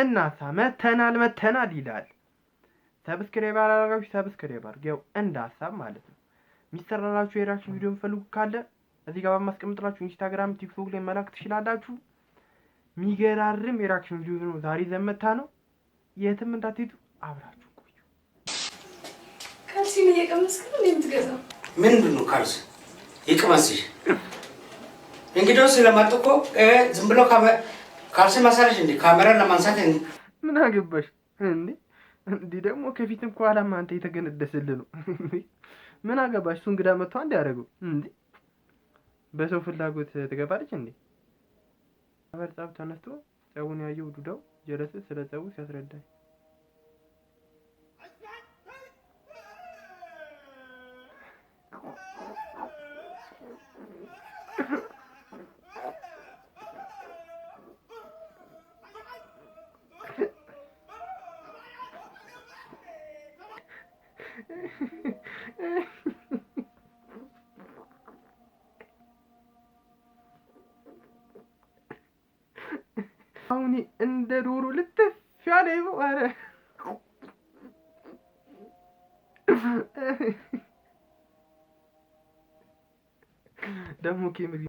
እናሳ መተናል መተናል ይላል። Subscribe ያላደረጋችሁ subscribe አድርጉ። ያው እንደ ሀሳብ ማለት ነው። የሚሰራላችሁ የ reaction ቪዲዮ የምፈልጉ ካለ እዚህ ጋር በማስቀምጥላችሁ ኢንስታግራም፣ ቲክቶክ ላይ መላክ ትችላላችሁ። የሚገራርም የ reaction ቪዲዮ ነው ዛሬ ዘመታ ነው። የትም እንዳትሄዱ አብራችሁ ቆዩ። ካልሲን እየቀመስክ ነው የምትገዛው? ምንድን ነው ካልሲ ይቅመስሽ? እንግዲያውስ ስለመጡ እኮ ዝም ብሎ ካልሲ መሰለሽ እንዴ? ካሜራ ለማንሳት። ምን አገባሽ እንዴ? እንዲህ ደግሞ ከፊትም ከኋላም አንተ የተገነደስልህ ነው። ምን አገባሽ? እሱ እንግዳ መጥቶ አንድ ያደረገው እንዴ? በሰው ፍላጎት ትገባለች እንዴ? በር ጸብ ተነስቶ ጸቡን ያየው ዱዳው ጀለስ ስለ ጸቡ ሲያስረዳኝ አሁን እንደ ዶሮ ልትፍ ያለ ይኸው። ኧረ ደግሞ ኬምሪ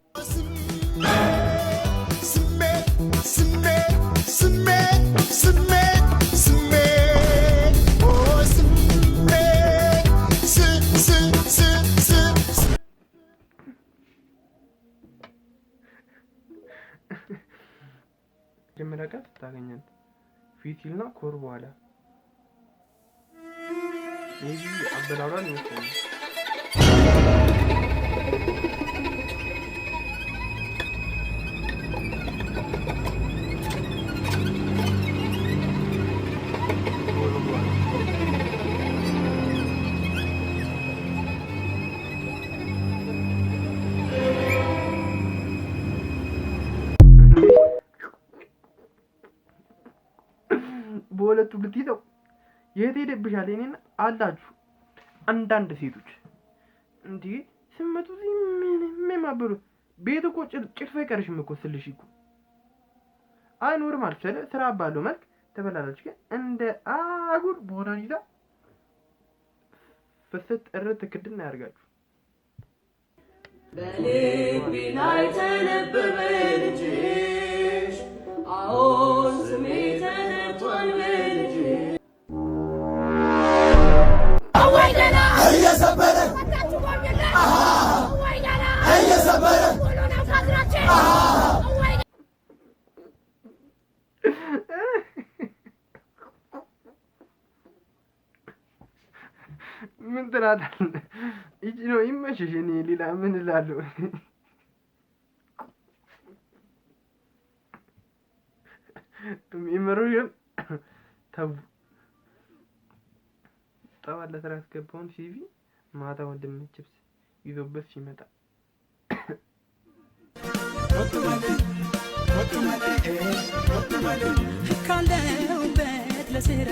ስሜት ስሜት ስሜት ስሜት ስሜት ኦ ስሜት ስ ስ ስ ስ መጀመሪያ ቀን ስታገኛት ፊት ይልና ኮር በኋላ maybe አበላሏን ይመስለኛል። ከወር በኋላ በሁለቱ ብትይዘው የት ሄደብሻል? እኔን አላችሁ አንዳንድ ሴቶች እንዲህ ስመቱ ምንም የማበሉ ቤት እኮ ጭልፎ አይቀርሽም እኮ ስልሽ እኮ አይ normal ስለ ስራ ባለው መልክ ትበላለች፣ ግን እንደ አጉር መሆኗን ይዛ ፍስት እርት ክድና ያደርጋችሁ። በልቤ ላይ ተነበበ ልጅሽ፣ አዎን ስሜ ተጠርቷል በልጅሽ። እየሰበረ እየሰበረ። ምን ትላታለህ? ይቺ ነው ይመችሽ። እኔ ሌላ ምን እላለሁ? የምሩን ተው። ጠዋት ለስራ ያስገባውን CV ማታ ወንድም ችፕስ ይዞበት ሲመጣ። ካለሁበት ለስራ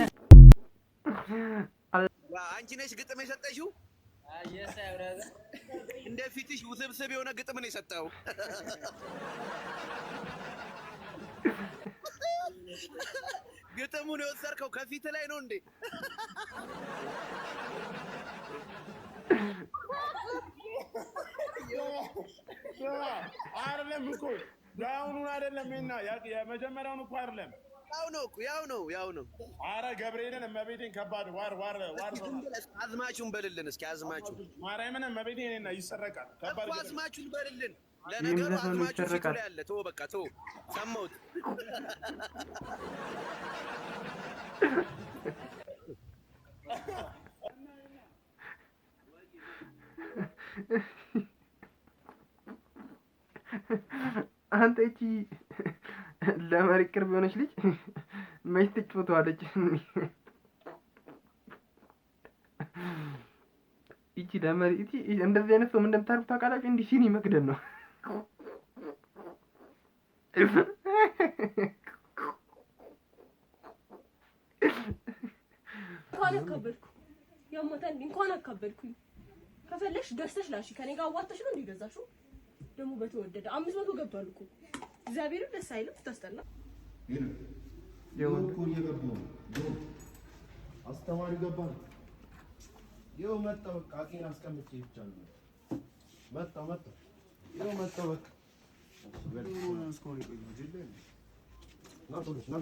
አንቺ ነሽ ግጥም የሰጠሽው? እንደ ፊትሽ ውስብስብ የሆነ ግጥም ነው የሰጠው። ግጥሙን የወሰድከው ከፊት ላይ ነው እንዴ? አይደለም እኮ የአሁኑን አይደለም፣ እና የመጀመሪያውን እኮ አይደለም። ያው ነው እኮ፣ ያው ነው፣ ያው ነው። አረ ገብርኤልን እመቤቴን ከባድ war war war። አዝማቹን በልልን እስኪ አዝማቹን። ማርያምን እመቤቴን እና ይሰረቃል። ከባድ እኮ አዝማቹን በልልን። ለነገሩ ዘፈኑ አዝማቹ ፊቱ ይሰረቃል። ላይ አለ። ተወው በቃ ተወው፣ ሰማሁት። አንተ እቺ ለመሬት ቅርብ የሆነች ልጅ መች ትጮተዋለች? ይቺ ለመሬት ይቺ እንደዚህ አይነት ሰው ምን እንደምታደርጉ ታውቃላችሁ? እንዲህ ሲኒ መክደን ነው። እንኳን አካበድኩ ያሞታል። እንኳን አካበድኩኝ። ከፈለሽ ገዝተሽ ላሽ ከኔ ጋር አዋተሽ ነው እንዴ ገዛሽው? ደግሞ በተወደደ 500 ገብቷል እኮ። እግዚአብሔርን ደስ አይልም። ታስጠላ። የወንድ እኮ እየገባሁ ነው። ይኸው አስተማሪው ገባ ነው። ይኸው መጣሁ። በቃ አቄን አስቀምጬ ብቻ ነው። መጣሁ መጣሁ። ይኸው መጣሁ በቃ። ና ቶሎ ና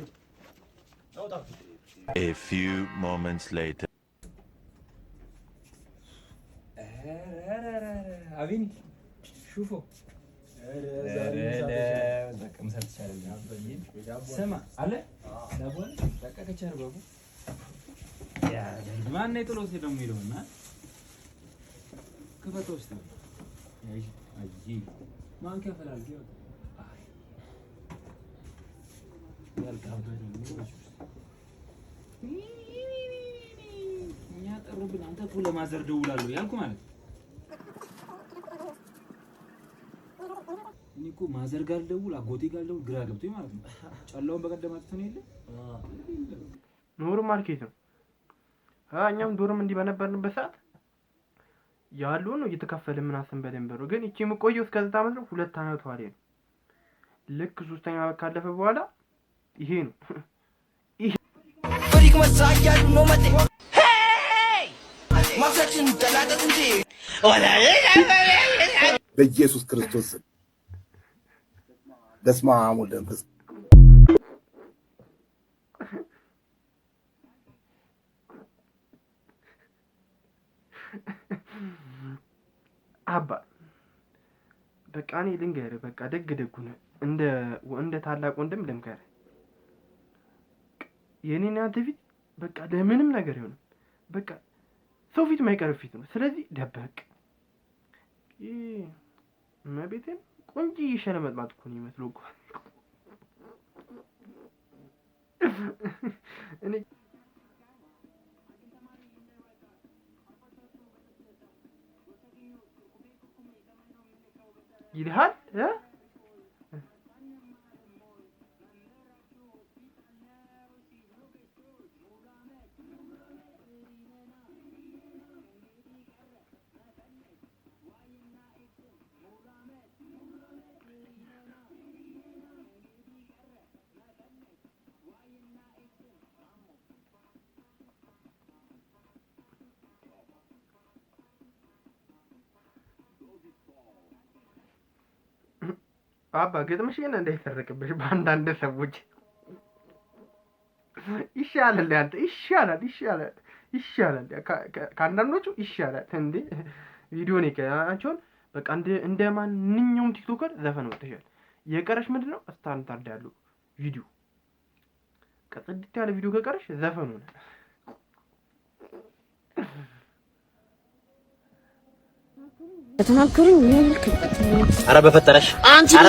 ና ውጣ። A few moments later. አቢኒ ሹፎ ስማ አለ ዳቦ አለ በቃ ከቸር ባቡ ማነው የጥሎት ደግሞ የሚለውና ክፈተው እስኪ። አይ ማንኪያ ፈላልጌ እኛ ጠሩብን። አንተ እኮ ለማዘር ደውላለሁ ያልኩ ማለት እኔ እኮ ማዘር ጋር ልደውል አጎቴ ጋር ልደውል ግራ ገብቶኝ ማለት ነው። ጨላውን በቀደም አጥተን የለ Normal case ነው። እኛም dorm እንዲህ በነበርንበት ሰዓት ያለውን ነው እየተካፈለ ምናምን በደንብ ነው። ግን ይቺ የምቆየው እስከ ዘጠኝ ዓመት ነው። 2 ዓመቷ ላይ ነው። ልክ ሶስተኛ ዓመት ካለፈ በኋላ ይሄ ነው። ይሄ በኢየሱስ ክርስቶስ ስም በስመ አብ ወወልድ ወመንፈስ አባ በቃ እኔ ልንገርህ፣ በቃ ደግ ደጉን እንደ ታላቅ ወንድም ልምከርህ። የኔን ያንተ ፊት በቃ ለምንም ነገር አይሆንም። በቃ ሰው ፊት የማይቀርብ ፊት ነው። ስለዚህ ደበቅ። ይህ እመቤቴን ቆንጆ ሸለመጥማጥ እኮ ነው የሚመስለው እኮ እኔ። ይልሃል እ? አባ ግጥምሽ ግን እንዳይሰረቅብሽ በአንዳንድ ሰዎች ይሻላል። ያንተ ይሻላል፣ ይሻላል፣ ይሻላል። ከአንዳንዶቹ ይሻላል። እንዴ ቪዲዮ ነው አንቺውን በቃ እንደ ማንኛውም TikToker ዘፈን ወጥተሻል። የቀረሽ ምንድን ነው? ስታንዳርድ ያለው ቪዲዮ፣ ጽድት ያለ ቪዲዮ ከቀረሽ ዘፈኑ ነው። ተናገሩኝ። ኧረ በፈጠረሽ አንቺ ኧረ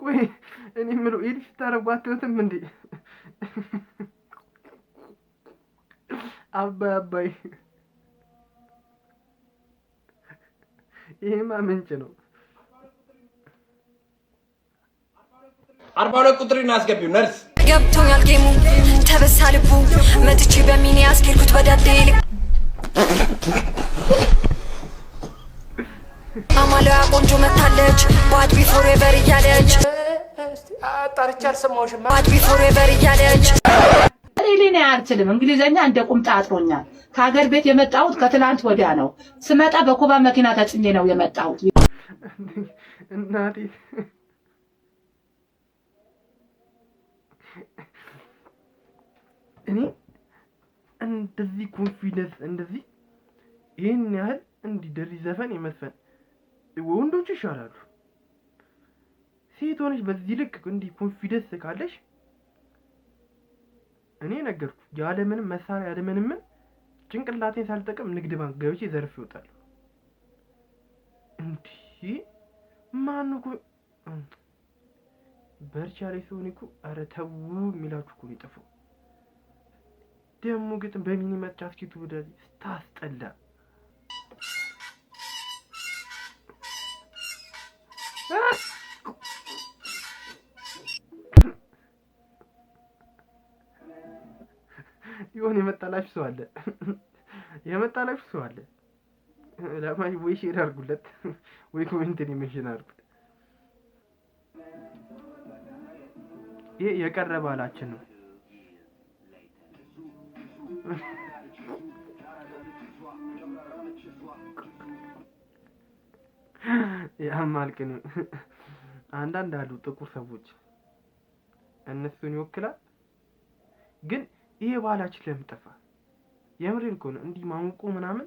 ቆይ እኔ የምለው edit ስታደርጉ አትዩትም እንዴ? አባይ አባይ፣ ይሄማ ምንጭ ነው። 42 ቁጥር አስገቢው ነርስ። ገብቶኛል game ኡ ተበሳ ልቡ መጥቼ በሚኒ ያስኬድኩት በዳዴ ልክ አማላያ ቆንጆ መታለች bad B forever እያለች ጠርቼ አልሰማሁሽም። Bad B forever እያለች። Really እኔ አልችልም። እንግሊዘኛ እንደ ቁምጣ አጥሮኛል። ከሀገር ቤት የመጣሁት ከትላንት ወዲያ ነው። ስመጣ በኮባ መኪና ተጭኜ ነው የመጣሁት። እናቴ እኔ እንደዚህ confidence እንደዚህ ይህን ያህል እንዲህ ደሪ ዘፈን የመዝፈን ወንዶች ይሻላሉ። ሴት ሆነሽ በዚህ ልክ እንዲህ confidence ካለሽ እኔ ነገርኩ፣ ያለምንም መሳሪያ ያለምንም ምን ጭንቅላቴን ሳልጠቅም ንግድ ባንክ ገብቼ ዘርፍ ይወጣለሁ። እንዲህ ማን እኮ በርቻ ላይ ሰውን እኮ ኧረ ተው የሚላችሁ እኮ ነው የጠፋው። ደግሞ ግጥም በሚኒ መጥቻ እስኪቱ ወደዚህ ስታስጠላ። የሆነ የመጣላችሁ ሰው አለ፣ የመጣላችሁ ሰው አለ። ለማኝ ወይ share አድርጉለት ወይ comment ላይ mention አድርጉት። ይሄ የቀረ ባህላችን ነው። ያማልቅ ነው። አንዳንድ አሉ ጥቁር ሰዎች እነሱን ይወክላል። ግን ይሄ ባህላችን ለምን ጠፋ? የምሬን እኮ ነው። እንዲህ ማሞቁ ምናምን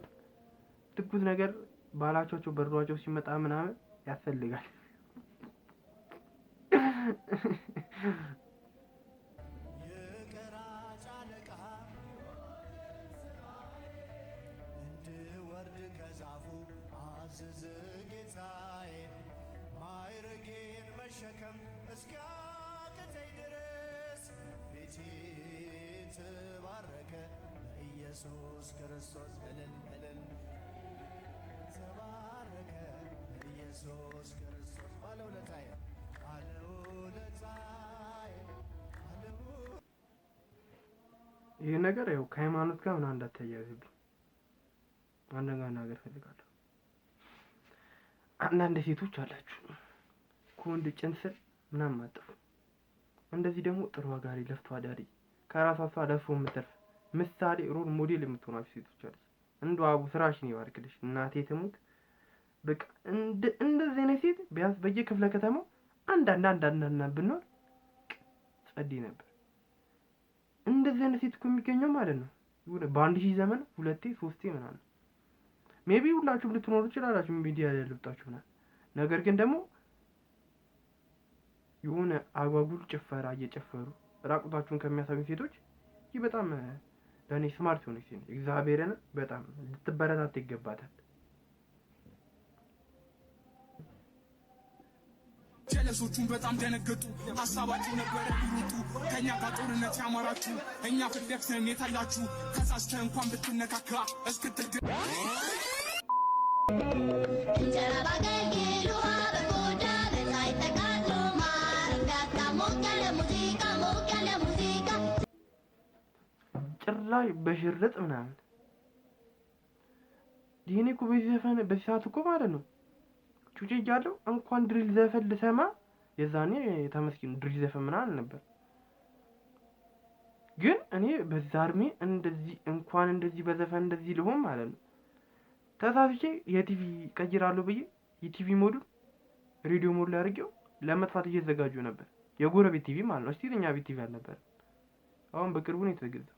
ትኩስ ነገር ባህላቸው በርዷቸው ሲመጣ ምናምን ያስፈልጋል። እንድወርድ ከዛፉ አዘዘ ጌታዬ፣ ማዕረጌን መሸከም እስኪያቅተኝ ድረስ ቤቴ ተባረከ በኢየሱስ ክርስቶስ። እልል እልል፣ ተባረከ በኢየሱስ ክርስቶስ። ባለውለታዬ፣ ባለውለታዬ፣ ባለውለታዬ። ይህ ነገር ያው ከሃይማኖት ጋር ምናምን እንዳታያይዝብኝ አንድ ነገር መናገር እፈልጋለሁ። አንዳንድ ሴቶች አላችሁ ከወንድ ጭን ስር ምናምን አጥፉ። እንደዚህ ደግሞ ጥሩ አጋሪ፣ ለፍቶ አዳሪ፣ ከራሷ እሷ ለፍቶ የምትተርፍ ምሳሌ role model የምትሆናችሁ ሴቶች አለች። እንደው አቡ ስራሽን ይባርክልሽ፣ እናቴ ትሙት። በቃ እንደዚህ አይነት ሴት ቢያንስ በየክፍለ ከተማው አንዳንድ አንዳንድ አንዳንድ ብንኖር ጸዴ ነበር። እንደዚህ አይነት ሴት እኮ የሚገኘው ማለት ነው የሆነ በ1000 ዘመን ሁለቴ ሶስቴ ምናምን maybe ሁላችሁም ልትኖሩ ትችላላችሁ ሚዲያ ላይ ልወጣችሁ ምናምን። ነገር ግን ደግሞ የሆነ አጓጉል ጭፈራ እየጨፈሩ ራቁታችሁን ከሚያሳዩ ሴቶች ይህ በጣም ለእኔ smart የሆነች ሴት ነች። እግዚአብሔርን በጣም ልትበረታታ ይገባታል። ጀለሶቹን በጣም ደነገጡ። ሀሳባቸው ነበረ ሊሮጡ ከኛ ጋር ጦርነት ያማራችሁ እኛ ፊት ለፊት ነን የታላችሁ ተሳስተህ እንኳን ብትነካካ እስክትል እንጀራ ባገልግል ውሃ በኮዳ በፀሐይ ተቃጥሎ ማር እንዳታ ሞቅ ያለ ሙዚቃ ሞቅ ያለ ሙዚቃ። ጭራሽ በሽርጥ ምናምን። ይሄኔ እኮ በዚህ ዘፈን በዚህ ሰዓት እኮ ማለት ነው ጩጬ እያለሁ እንኳን drill ዘፈን ልሰማ የዛኔ ተመስገን drill ዘፈን ምናምን ነበር። ግን እኔ በዛ እድሜ እንደዚህ እንኳን እንደዚህ በዘፈን እንደዚህ ልሆን ማለት ነው ተሳስቼ የቲቪ ቀይራለሁ ብዬ የ TV mode ኡን ሬዲዮ mode ላይ አድርጌው ለመጥፋት እየተዘጋጁ ነበር። የጎረቤት ቲቪ ማለት ነው። እስቲ እኛ ቤት ቲቪ አልነበረም። አሁን በቅርቡ ነው የተገዛው።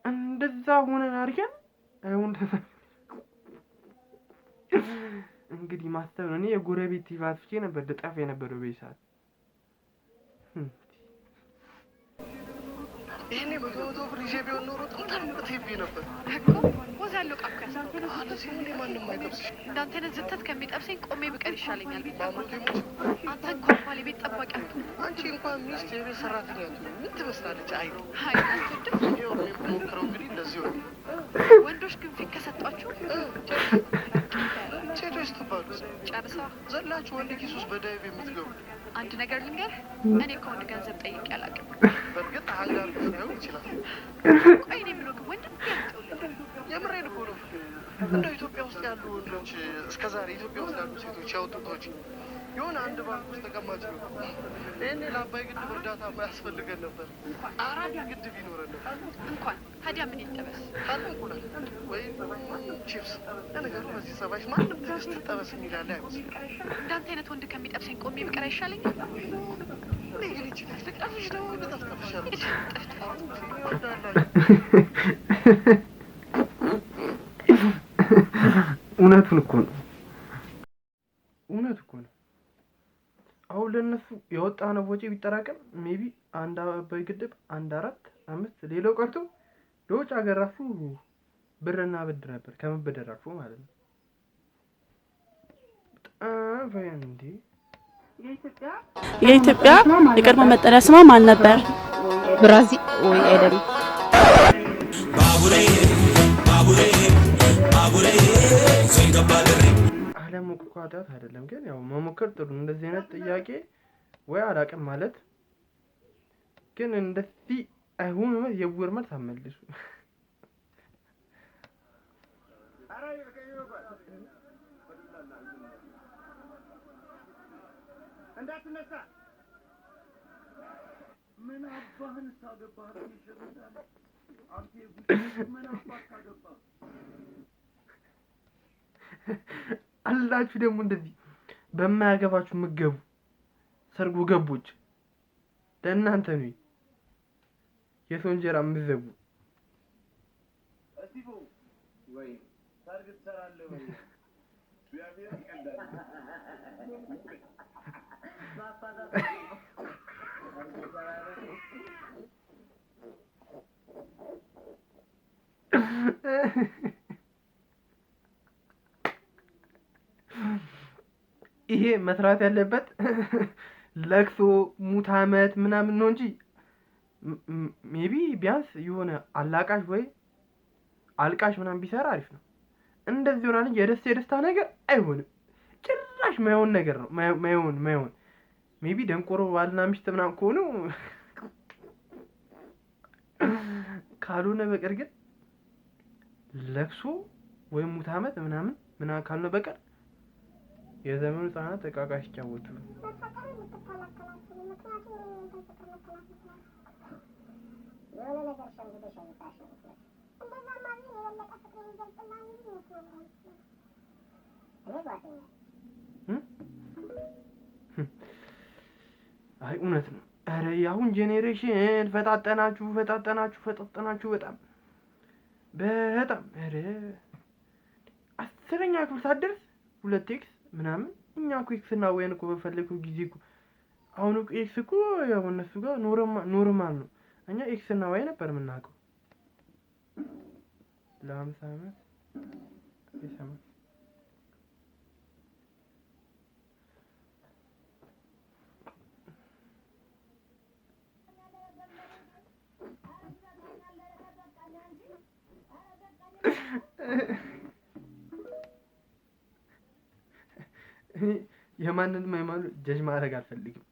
እንደዛ ሆነን አድርገን አሁን እንግዲህ ማሰብ ነው። እኔ የጎረቤት ቲቪ አጥፍቼ ነበር ልጠፋ የነበረው በዚህ ሰዓት። ይሄኔ 100 100 ብር ይዤ ቢሆን ኖሮ ጥምጥም ቲቪ ነበር እኮ ወዝ ያለው ዕቃ እኮ ያስታውቃል። አለዚህ እኔ ማንም አይጠብስሽ። እንዳንተ አይነት ዝተት ከሚጠብሰኝ ቆሜ ብቀር ይሻለኛል። ማሞቴ ሙት። አንተ እንኳን ባል የቤት ጠባቂ አትሆን። አንቺ እንኳን ሚስት የቤት ሰራተኛ አትሆንም። ምን ትመስላለች? አይ አይ አትወድም። ይኸው እኔ የምሞክረው እንግዲህ እንደዚሁ ነው። ወንዶች ግን ፊት ከሰጧችሁ ሴቶች ስትባሉ ጨርሳ ዘላችሁ ወንድ ኪስ ውስጥ በ dive የምትገቡ። አንድ ነገር ልንገርህ፣ እኔ ከወንድ ገንዘብ ጠይቄ አላውቅም። በእርግጥ አንጋር ላይሆን ይችላል። ቆይ እኔ የምለው ግን ወንድ ያምጠውልኛል። የምሬን እኮ ነው። እንደው ኢትዮጵያ ውስጥ ያሉ ወንዶች እስከዛሬ ኢትዮጵያ ውስጥ ያሉ ሴቶች ያወጡት ወጪ የሆነ አንድ ባንክ ውስጥ ተቀማጭ ነው። ይህኔ ለአባይ ግድብ እርዳታ የማያስፈልገን ነበር። 4 ግድብ ይኖረን ነበር። እንኳን ታዲያ ምን ይጠበስ? ካለ እንቁላል ወይም ቺፕስ። ለነገሩ በዚህ ጸባይሽ ማንም ትዕግስት ትጠበስ የሚል ያለ አይመስልም። እንዳንተ አይነት ወንድ ከሚጠብሰኝ ቆሜ ብቀር አይሻለኝም? እኔ ግን ይቺ ልጅ ልቀፍሽ ነው ልጠፍጠፍሻለሁ። እውነቱን እኮ ነው። እውነት እኮ ነው። አሁን ለእነሱ የወጣነው ወጪ ቢጠራቀም maybe አንድ አባይ ግድብ አንድ 4 5 ሌላው ቀርቶ ለውጭ ሀገር ራሱ ብርና ብድር ነበር ከመበደር አልፎ ማለት ነው። በጣም ፈያን እንዴ። የኢትዮጵያ የቀድሞ መጠሪያ ስሟ ማን ነበር? ብራዚል ወይ አይደለም። አለማወቅ እኮ ኃጢአት አይደለም፣ ግን ያው መሞከር ጥሩ ነው። እንደዚህ አይነት ጥያቄ ወይ አላውቅም ማለት ግን እንደዚህ አይሆን የውር መልስ አመልሱ። እንዳትነሳ ምን አባህን ሳገባህ ይሸርታል አንተ ምን አባህ ሳገባህ አላችሁ ደግሞ እንደዚህ በማያገባችሁ ምገቡ ሰርጎ ገቦች ለእናንተ ነው የሰው እንጀራ የምትዘጉ። እስቲፎ ወይ ሰርግ ትሰራለህ ወይ? እግዚአብሔር ይቀልዳል። ይሄ መስራት ያለበት ለቅሶ ሙት ዓመት ምናምን ነው እንጂ maybe ቢያንስ የሆነ አላቃሽ ወይ አልቃሽ ምናምን ቢሰራ አሪፍ ነው። እንደዚህ ሆናል እንጂ የደስታ የደስታ ነገር አይሆንም። ጭራሽ ማይሆን ነገር ነው። ማይሆን ማይሆን maybe ደንቆሮ ባልና ሚስት ምናምን ከሆኑ ካልሆነ በቀር ግን ለቅሶ ወይም ሙት ዓመት ምናምን ምናምን ካልሆነ በቀር የዘመኑ ህጻናት ዕቃ ዕቃ ሲጫወቱ አይ እውነት ነው። ኧረ የአሁን generation ፈጣጠናችሁ ፈጣጠናችሁ ፈጣጠናችሁ በጣም በጣም። ኧረ 10ኛ ክፍል ሳትደርስ 2 X ምናምን። እኛ እኮ X እና Y ን እኮ በፈለግኩ ጊዜ እኮ አሁን እኮ X እኮ ያው እነሱ ጋር normal ነው። እኛ X እና Y ነበር የምናውቀው። ለ50 ዓመት ይሰማል። የማንንም ሃይማኖት ጀጅ ማድረግ አልፈልግም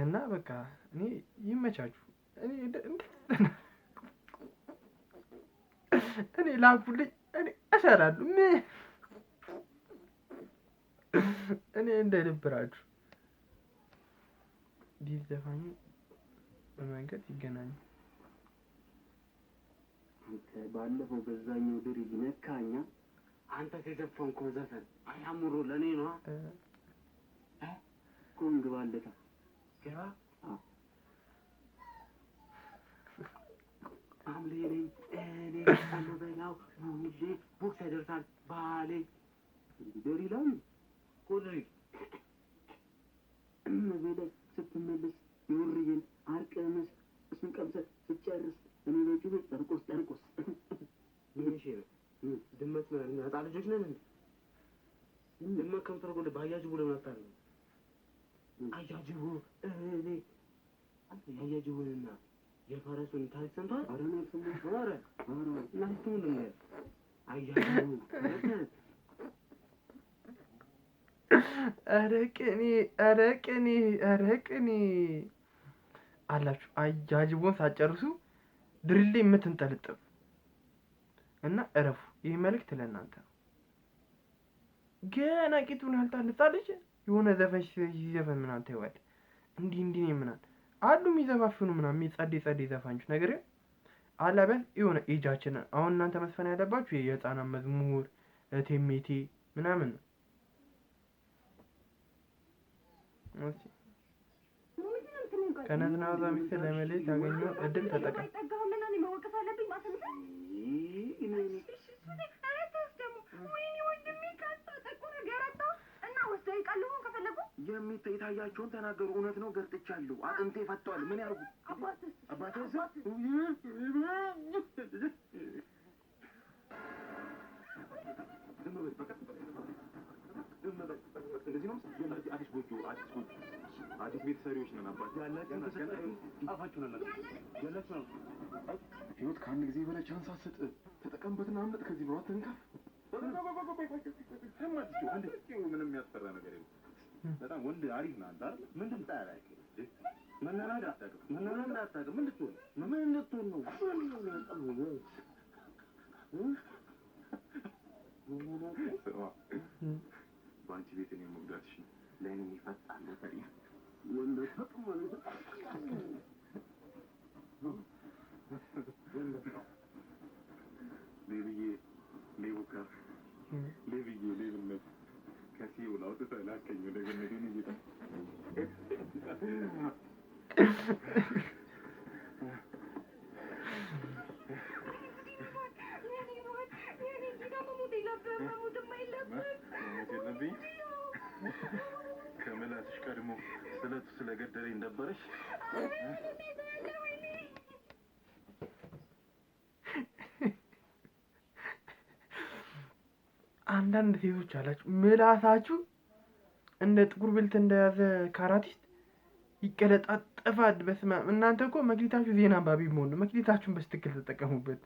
እና በቃ እኔ ይመቻችሁ። እኔ ላኩልኝ፣ እኔ እሰራለሁ። እኔ እንዳይደብራችሁ። ዲዝ ዘፋኙ በመንገድ ይገናኙ። አንተ ባለፈው በዛኛው ድሪል ነካኛ። አንተ ከዘፈንከው ዘፈን አያምሩ ለኔ ነው። ቁም ግባለታ ግባ። ሐምሌ ነኝ እኔ የምበላው ቡሌ ቦክስ ያደርሳል ባሌ ድሪላም ቁድሪ እመቤቴ ስትመለስ የውርዬን አርቀመስ እሱን ቀምሰህ ስትጨርስ እኔ በጩቤ ጠርቆስ ጠርቆስ። ምን እሺ ድመት ነን ህፃን ልጆች ነን እንዴ? ድመት ከምትረጎ ባያጅቡ ለምን አታደርግም? አያጅቡ እኔ አንተ የአያጅቡንና የፈረሱን ታሪክ ሰምተሃል? ኧረ እኔ አልሰማሁም። ኧረ እና ምንድን ነው አያጅቡ? ኧረ ቅኔ ኧረ ቅኔ ኧረ ቅኔ አላችሁ። አያጅቡን ሳትጨርሱ ድርሌ የምትንጠለጠሉ እና እረፉ። ይህ መልእክት ለእናንተ ነው። ገና ቂጡን ያልጣል ህፃን ልጅ የሆነ ዘፈን ሲዘፈን ምናምን ታይዋለህ። እንዲህ እንዲህ ነው ምናምን አሉ የሚዘፋፍኑ ምናምን ጸዴ ጸዴ ዘፋኞች። ነገር ግን አላ ቢያንስ የሆነ ኤጃችንን አሁን እናንተ መስፈን ያለባችሁ የህፃናት መዝሙር እቴሜቴ ምናምን ነው። ከነዝናዛ ሚስት ለመለየት ያገኘውን እድል ተጠቀም። የታያቸውን ተናገሩ። እውነት ነው፣ ገርጥቻለሁ። አጥንቴ ፈቷል። ምን ያርጉ? አባቴስ እንደዚህ ነው። አዲስ ጎጆ አዲስ ጎጆ አዲስ ቤት ሰሪዎች ነን። አባት ህይወት ከአንድ ጊዜ በላይ chance አትሰጥ። ተጠቀምበትና አምልጥ ከዚህ ብሎ አትንካፍ። ምንም የሚያስፈራ ነገር የለም። በጣም ወንድ አሪፍ ነህ አንተ አይደል? ምንድን መናናቅ አታውቅም። መናናቅ አታውቅም። ምን ልትሆን ምን ልትሆን ነው? ስማ፣ በአንቺ ቤት እኔ መጉዳትሽ ለእኔ ይፈጣል ሎተሪ። ሌብዬ ሌቡካ ሌብዬ ሌብነት ከሲኦል አውጥተህ ላከኝ ወደ ገነት የኔ ጌታ። መሞት የለብኝም። ከምላስሽ ቀድሞ ስለቱ ስለገደለኝ ደበረሽ? አንዳንድ ሴቶች አላችሁ ምላሳችሁ እንደ ጥቁር belt እንደያዘ ካራቲስት ይቀለጣጠፋል። በስመ አብ! እናንተ እኮ መክሊታችሁ ዜና አንባቢ መሆን ነው። መክሊታችሁን በትክክል ተጠቀሙበት።